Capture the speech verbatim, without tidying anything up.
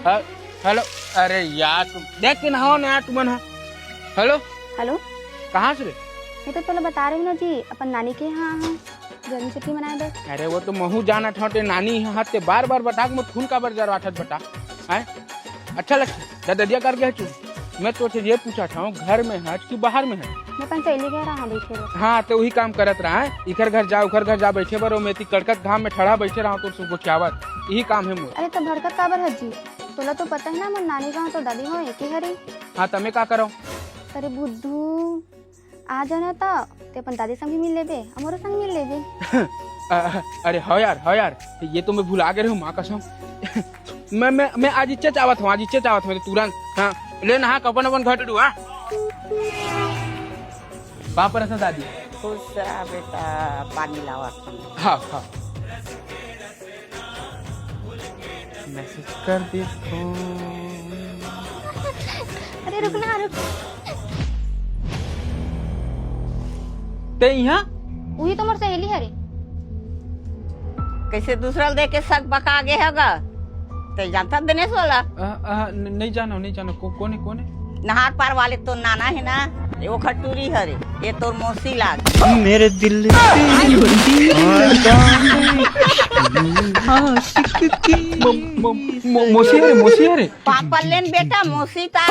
ह-, हेलो। अरे यार, तुम देख के नहाओ ना यार, तुमन ह। हेलो। हेलो। कहाँ से रे? मैं तो तोला बता रही हूँ ना जी, अपन नानी के यहाँ हाँ, जन्म छुट्टी मनाए बर। अरे वो तो महू जानत हव, ते नानी ह, ते बार बार बता के मोर खून काबर जरवाथस बता। हैं? अच्छा लक्ष्मी, ददरिया कर गया चुप। मैं तो ये पूछा था, घर में हच कि बाहर में हच? मैं अपन सहेली घर रहा बैठे रहो। हाँ, तो वही काम करत रहा है, इखर घर जा, उखर घर जा बैठे बर, मैं ती कड़कत घाम में ठड़ा बैठे रहा, तोर से गोठियावत, यही काम है मोर। अरे तो भड़कत काबर हच जी? तोला तो पता है ना, मोर नानी गाँव तो दादी गाँव एक ही हरे। हाँ, तमे का करव? अरे बुद्धू, आ जाना तो ते अपन दादी संग भी मिल लेबे, हमरो संग मिल लेबे। अ-, अरे हव यार, हव यार, ये तो मैं भुला गे रहे हूँ, माँ कसम। मैं, मैं, मैं आज इच्चे चावत हूँ, आज इच्चे चावत हूँ, तुरंत। हाँ, ले नहा के अपन, अपन घर डू, हाँ। बाप रसा दादी। खुश रहा बेटा, पानी लावा। हाँ, हाँ। मैसेज कर देथों। अरे रुक ना, रुक। ते इहाँ? उही तो मोर सहेली हरे। कैसे दूसरा ल देख के शक बका गे हगा? ते जानता दिनेश वाला? अ, अ, न-, नहीं जानो, नहीं जानो। को-, कौन है, कौन है? नहार पार वाले तो नाना है ना, ये वो खटूरी हरे, ये तोर मौसी लाग। मेरे दिल की आशिक की मो-, मो-, मो-, मौसी हरे, मौसी हरे। पापा लेन बेटा, मौसी ता।